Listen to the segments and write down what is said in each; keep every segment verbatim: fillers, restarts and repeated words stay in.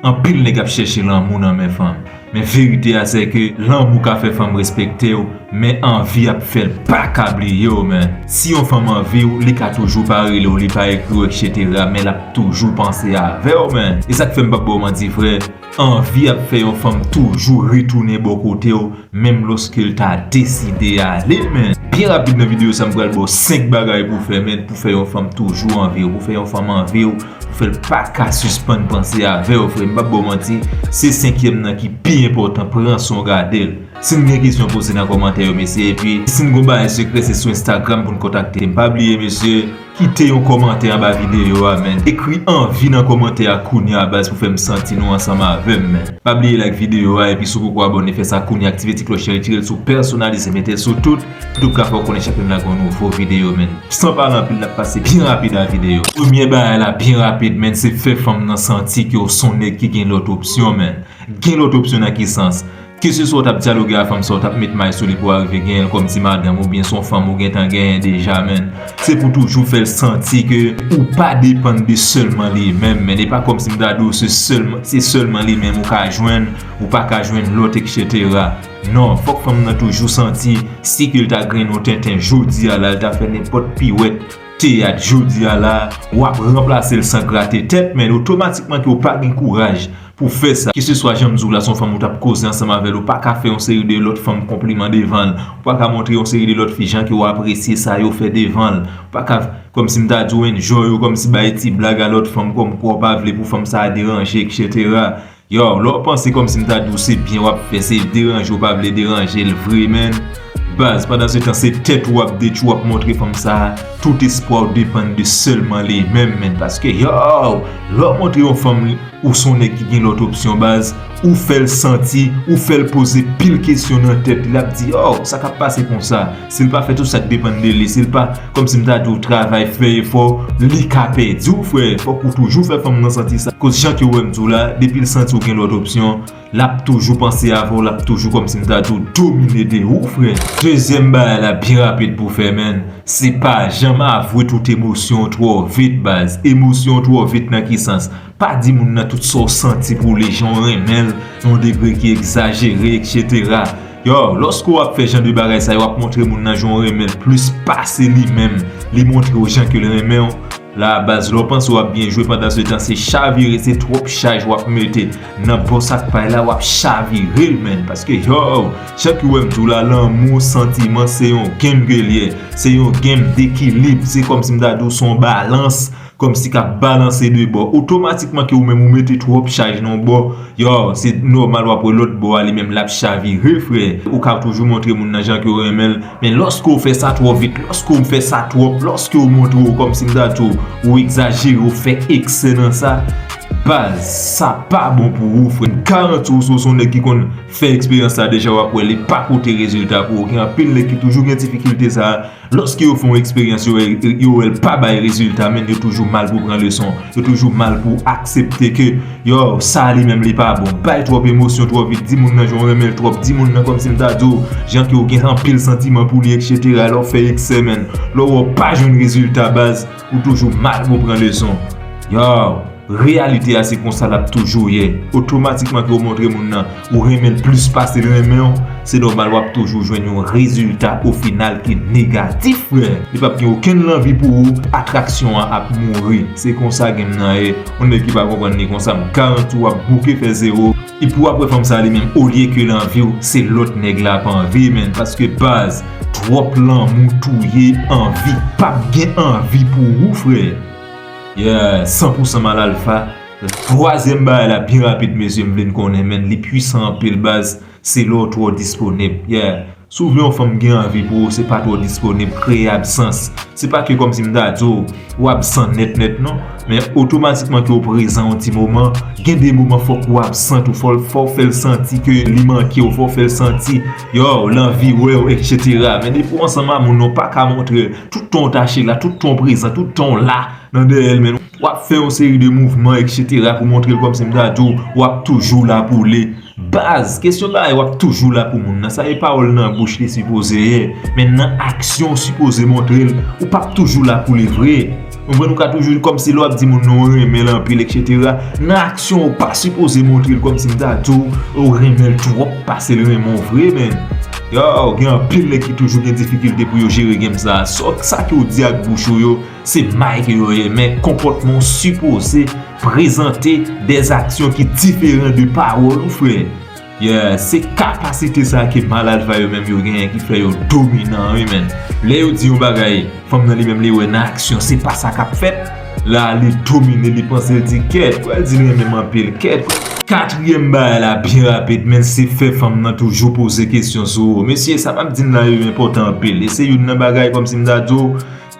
Anpil nèg ap chèche lanmou nan men fanm. Men verite a se ke lanmou ka fè fanm respekte w, men anvi ap fè l pa ka bliye w, men. Si yon fanm anvi w, li ka toujou pa rele w, li pa ekri w, et cetera, men l ap toujou panse avè w, men. E sa k fè m p ap ba w manti, frè. Anvi ap fè yon fanm toujou retounen bò kote w, menm lòske l ta deside ale, men. Byen rapid nan videyo sa, m pral ba w senk bagay pou w fè, men, pou fè yon fanm toujou anvi w, pou fè yon fanm anvi w, pou fè l pa ka sispann panse avè w, frè. M p ap ba w manti, se senkyèm nan ki pi enpòtan, pran san w gade l. Si n gen kesyon, poze nan kòmantè yo, mesye, epi si n gon bagay sekrè, se sou Instagram pou n kontakte m. Pa bliye, mesye, kite yon kòmantè anba videyo a, men. Ekri anvi nan kòmantè a kounye a, baz, pou fè m santi nou ansanm avè m, men. Pa bliye like videyo a, epi si w poko abòne, fè sa kounye a, aktive ti klòch lan, retire l sou pèsonalize, mete l sou tout, pou tou ka fè w konnen chak lè m lage yon nouvo videyo, men. San pale anpil, n ap pase byen rapid a videyo. Premye bagay la, byen rapid, men, se fè fanm nan santi ke w se yon nèg ki gen lòt opsyon, men. Gen lòt opsyon nan ki sans? Keseswa w t ap dyaloge a fanm sa, w t ap met may sou li pou w arive genyen l kòmsi madanm, oubyen se yon fanm ou gentan genyen deja, men. Se pou toujou fè l santi ke ou pa depann de sèlman li menm, men. E pa kòmsi m ta di w se sèlman, se sèlman li menm ou ka jwenn, ou pa ka jwenn lòt, et cetera. Non, fòk fanm nan toujou santi, si ke l ta grennen w tenten jodi a la, l ta fè nenpòt piwèt teyat jodi a la, w ap ranplase l san grate tèt, men otomatikman ke w pa gen kouraj pou fè sa. Keseswa jan m di w la, se yon fanm ou t ap koze ansanm avè l, ou pa ka fè yon seri de lòt fanm konpliman devan l, ou pa ka montre yon seri de lòt fi jan ke w apresye sa yo fè devan l, ou pa ka, kòmsi m ta di w, enjoy ou, kòmsi bay ti blag a lòt fanm, kòmkwa w pa vle pou fanm sa a deranje, et cetera. Yo, lè w panse kòmsi m ta di w se byen w ap fè, se deranje w pa vle deranje l vre, men. Baz, pandan se tan, se tèt ou w ap detwi, w ap montre fanm sa a tout espwa w depann de sèlman li menm, men. Paske, yo, lè w montre yon fanm ou se yon nèg ki gen lòt opsyon, baz, ou fè l santi, ou fè l poze pil kesyon nan tèt li, l ap di, yo, sa k ap pase konsa? Si l pa fè tout sa k depann de li, si l pa, kòmsi m ta di w, travay, fè efò, li ka pèdi w, frè. Fòk ou toujou fè fanm nan santi sa. Koz jan ke w wè m di w la, depi l santi w gen lòt opsyon, l ap toujou panse avè w, l ap toujou, kòmsi m ta di w, domine de ou, frè. Dezyèm bagay la, byen rapid pou fè, men, se pa janm avwe tout emosyon w twò vit, baz. Emosyon w twò vit nan ki sans? Pa di moun nan tout sa w santi pou li, jan w renmen l, nan yon degre ki egzajere, et cetera. Yo, lòske w ap fè jan de bagay sa yo, w ap montre moun nan jan w renmen l plis pase li menm. Li montre w jan ke l renmen w. La, baz, lè w panse w ap byen jwe, pandan se tan, se chavire, se twòp chaj w ap mete nan bò sak pay la, w ap chavire l, men. Paske, yo, jan ke w wè m di w la, lanmou, santiman, se yon game ke l ye. Se yon game dekilib. Se kòmsi m ta di w, se yon balans. Kòmsi k ap balanse de bò. Otomatikman ke ou menm ou mete twòp chaj nan yon bò, yo, se nòmal w ap wè lòt bò a li menm l ap chavire, frè. Ou ka toujou montre moun nan jan ke w renmen l, men lòske w fè sa twò vit, lòske w fè sa twòp, lòske w montre w kòmsi m ta di w, ou egzajere, ou fè eksè nan sa, baz, sa pa bon pou ou, frè. M garanti w, si w se yon nèg ki konn fè eksperyans sa deja, w ap wè li pa pote rezilta pou ou. Gen anpil nèg ki toujou gen difikilte sa a. Lòske yo fè yon eksperyans, yo, yo wè l pa bay rezilta, men yo toujou mal pou pran leson. Yo toujou mal pou aksepte ke, yo, sa li menm li pa bon. Bay twòp emosyon twò vit, di moun nan jan w renmen l twòp, di moun nan kòmsi m ta di w, jan ke w gen anpil santiman pou li, et cetera. Lè w fè eksè, men, lè w wè w pa jwenn rezilta, baz, ou toujou mal pou pran leson. Yo, reyalite a se konsa l ap toujou ye. Otomatikman ke w montre moun nan ou renmen l plis pase l renmen w, se nòmal w ap toujou jwenn yon rezilta o final ki negatif, frè. Li p ap gen okenn lanvi pou ou, atraksyon an ap mouri. Se konsa game nan ye. Yon nèg ki pa konprann li konsa, m garanti w ap bouke fè zewo. Epi w ap wè fanm sa li menm, olye ke l anvi w, se lòt nèg la ap anvi, men. Paske baz, twòp lanmou touye anvi. P ap gen anvi pou ou, frè. Yeah, san pou san mal alfa. Twazyèm bagay la, byen rapid, mesye, m vle n konnen, men, li pwisan anpil, baz, se lè w twò disponib. Yeah. Si w vle yon fanm gen anvi pou ou, se pa twò disponib, kreye absans. Se pa ke kòmsi m ta di w, w absan nèt nèt, non. Men otomatikman ke w prezan yon ti moman, gen de moman fòk ou absan tou, fò, fò w fè l santi ke li manke w, fò w fè l santi, yo, l anvi wè w, et cetera. Men depi w ansanm a moun nan, w pa ka montre l. Tout tan w tache la, tout tan w prezan, tout tan w la nan dèyè l, men w ap fè yon seri de mouvman, et cetera, pou montre l kòmsi m ta di w, w ap toujou la pou li. Baz, kesyon bagay w ap toujou la pou moun nan, sa e pawòl nan bouch li sipoze ye, men nan aksyon w sipoze montre l, ou p ap toujou la pou li vre. Konprann, ou ka toujou kòmsi lè w ap di moun nan ou renmen l anpil, etsetera. Nan aksyon, ou pa sipoze montre l kòmsi m ta di w ou renmen l twòp pase l renmen w vre, men. Yo, gen anpil nèg ki toujou gen difikilte pou yo jere game sa. Sa, sa ke w di ak bouch ou yo, se may ke yo ye, men konpòtman w sipoze prezante dèzaksyon ki diferan de pawòl ou, frè. Yeah, se kapasite sa ke mal alfa yo menm yo genyen ki fè yo dominan, wi, men. Lè yo di yon bagay, fanm nan li menm li wè nan aksyon, se pa sa k ap fèt. La, li domine, li panse l di kèt, kwè l di l renmen m anpil, kèt. Katriyèm bagay la, byen rapid, men se fè fanm nan toujou poze kesyon sou ou. Mesye, sa m ap di n la yo enpòtan anpil. E se youn nan bagay kòmsi m ta di w,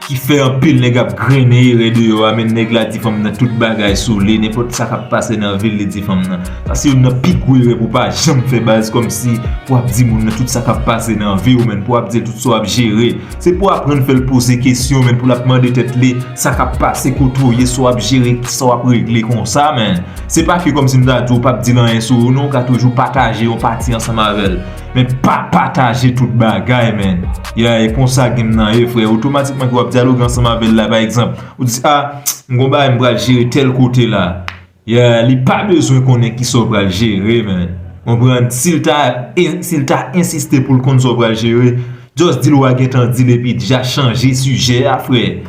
ki fè anpil nèg ap grennen erè deyò a, men nèg la di fanm nan tout bagay sou li, nenpòt sa k ap pase nan vi l, li di fanm nan. Sa se youn nan pi gwo erè pou w pa janm fè baz, kòmsi pou w ap di moun nan tout sa k ap pase nan vi w, men pou w ap di l tout sa w ap jere. Se pou w aprann fè l poze kesyon, men pou l ap mande tèt li sa k ap pase, kote w ye, sa w ap jere, sa w ap regle konsa, men. Se pa ke kòmsi m ta di w p ap di l anyen sou ou, non, w ka toujou pataje yon pati ansanm avè l. Men pa pataje tout bagay, men. Ya, e konsa game nan ye, frè. Otomatikman ke w ap dyaloge ansanm avè l la, pa egzanp, ou di, a, m gon bagay m pral jere tèl kote la. Ya, li pa bezwen konnen kisa w pral jere, men. Konprann? Si l ta, si l ta ensiste pou l konn sa w pral jere, just di l w a gentan di l epi deja chanje sijè a, frè.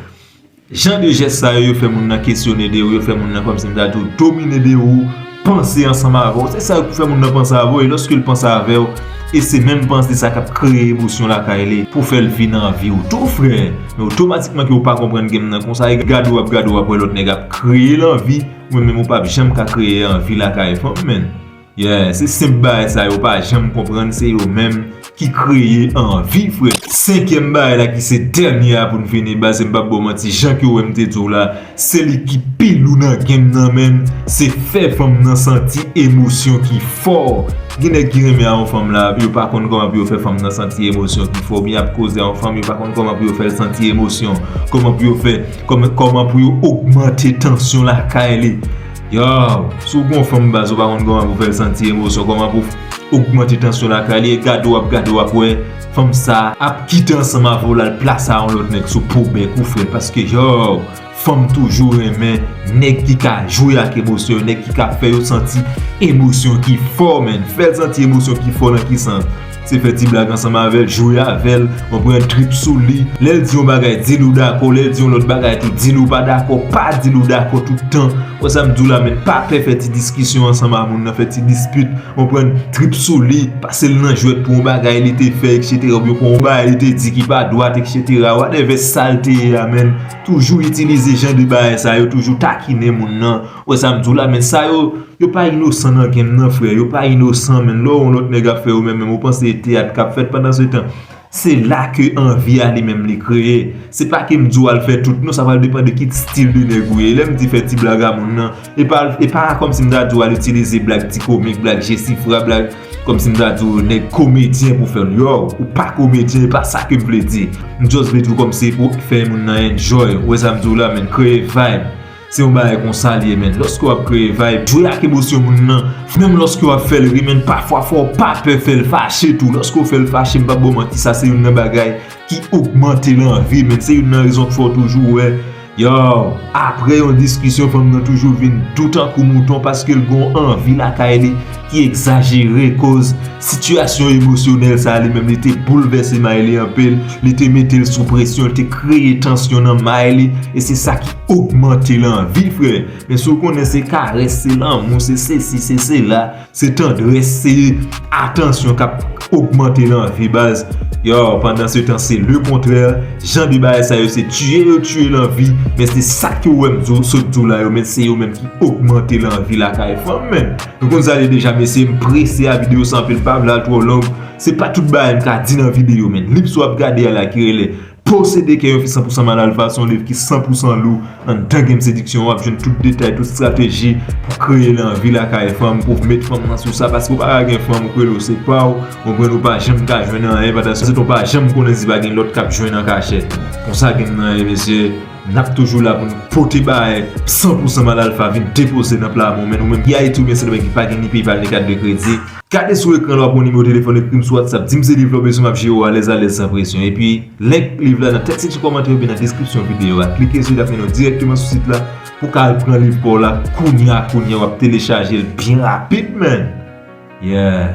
Jan de jès sa yo, yo fè moun nan kesyone de ou, yo fè moun nan kòmsi m ta di w domine de ou, panse ansanm avè w. Se sa yo k fè moun nan panse avè w, e lòske l panse avè w, e se menm panse sa k ap kreye emosyon lakay li pou fè l vin anvi w tou, frè. Men otomatikman ke w pa konprann game nan konsa, e gade w ap gade w ap wè lòt nèg ap kreye lanvi, ou menm ou p ap janm ka kreye anvi lakay fanm, men. Yeah, se senp bagay sa yo pa janm konprann, se yo menm ki kreye anvi, frè. Senkyèm bagay la ki se dènye a pou n fini, baz, m p ap ba w manti, jan ke w wè m te di w la, se li ki pi lou nan game nan, men, se fè fanm nan santi emosyon ki fò. Gen nèg ki renmen a yon fanm la, yo pa konn kòman pou yo fè fanm nan santi emosyon ki fò, oubyen ap koze a yon fanm, yo pa konn kòman pou yo fè l santi emosyon, kòman pou yo fè, kòman, kòman pou yo ogmante tansyon lakay li. Yo, si w gon fanm baz, ou pa konn kòman pou fè l santi emosyon, kòman pou ogmante tansyon lakay li, e gade w ap gade w ap wè fanm sa ap kite ansanm avè w, l al plase a yon lòt nèg sou po bèk ou, frè, paske, yo, fanm toujou renmen nèg ki ka jwe ak emosyon, nèg ki ka fè yo santi emosyon ki fò, men. Fè l santi emosyon ki fò nan ki sans? Se fè ti blag ansanm avè l, jwe avè l, konprann, trip sou li. Lè l di yon bagay, di l ou dakò. Lè l di yon lòt bagay tou, di l ou pa dakò. Pa di l ou dakò tout tan. Wè sa m di w la, men, pa pè fè ti diskisyon ansanm a moun nan, fè ti dispit, konprann, trip sou li, pase l nan jwèt pou yon bagay li te fè, etsetera, oubyen pou yon bagay li te di ki pa dwat, etsetera. Whatever sa l te ye a, men, toujou itilize jan de bagay sa yo, toujou takinen moun nan. Wè sa m di w la, men, sa yo, yo pa inosan nan game nan, frè. Yo pa inosan, men. Lè w wè yon lòt nèg ap fè yo menm, menm, ou panse e teyat k ap fèt. Pandansetan, se la ke anvi a li menm li kreye. Se pa ke m di w al fè tout, non, sa pral depann de ki stil de nèg ou ye. Lè m di fè ti blag a moun nan, e pa, e pa kòmsi m ta di w al itilize blag ti komik, blag jesifra, blag kòmsi m ta di w nèg komedyen pou fè l. Yo, ou pa komedyen, e pa sa ke m vle di. M just vle di w kòmsi pou fè moun nan enjoy. Ou wè sa m di w la, men, kreye vibe. Se yon bagay konsa li ye, men. Lòske w ap kreye vibe, jwe ak emosyon moun nan. Menm lòske w ap fè l ri, men, pafwa fò w pa pè fè l fache tou. Lòske w fè l fache, m p ap ba w manti, sa se youn nan bagay ki ogmante lanvi, men. Se youn nan rezon k fè w toujou wè, yo, apre yon diskisyon, fanm nan toujou vin dou tankou mouton paske l gon anvi lakay li ki egzajere, koz sitiyasyon emosyonèl sa a li menm li te boulvèse may li anpil, li te mete l sou presyon, li te kreye tansyon nan may li, e se sa ki ogmante lanvi, frè. Men si w konnen se karès, se lanmou, se sesi, se sela, se tandrès, se atansyon k ap ogmante lanvi, baz. Yo, pandansetan, se lekontrè. Jan de bagay sa yo, se tiye yo tiye lanvi, men se sa ke w wè m di w, sot di w la yo, men se yo menm ki ogmante lanvi lakay fanm, men. Nou konn sa ye deja, mesye, m prese a videyo sa anpil, pa vle al twò long. Se pa tout bagay m ka di nan videyo, men. Liv sa w ap gade a la ki rele Posede kè yon fi san pou san mal alfa, se yon liv ki san pou san lou anndan game sediksyon. W ap jwenn tout detay, tout estrateji pou kreye lanvi lakay fanm, pou met fanm nan sou sa, paske w pa ka gen fanm ou kwè l se pa w, konprann, ou pa janm ka jwenn anyen, pandan se tan w pa janm konnen si pa gen lòt k ap jwenn an kachèt. Konsa game nan ye, mesye, n ap toujou la pou n pote bagay san pou san mal alfa vin depoze nan pla men w, men nou menm ki Ayiti oubyen Sendomeng ki pa gen ni PayPal ni kat de kredi, Gade sou ekran la, w ap wè yon nimewo telefòn, ekri m sou WhatsApp, di m se liv la w bezwen, m ap jere w alèz alèz san presyon. Epi, link liv la nan tèks seksyon kòmantè oubyen nan deskripsyon videyo a. Klike sou li, l ap mennen w dirèkteman sou sit la pou w ka al pran liv pa w la kounya kounya, w ap telechaje l byen rapid, man. Yeah.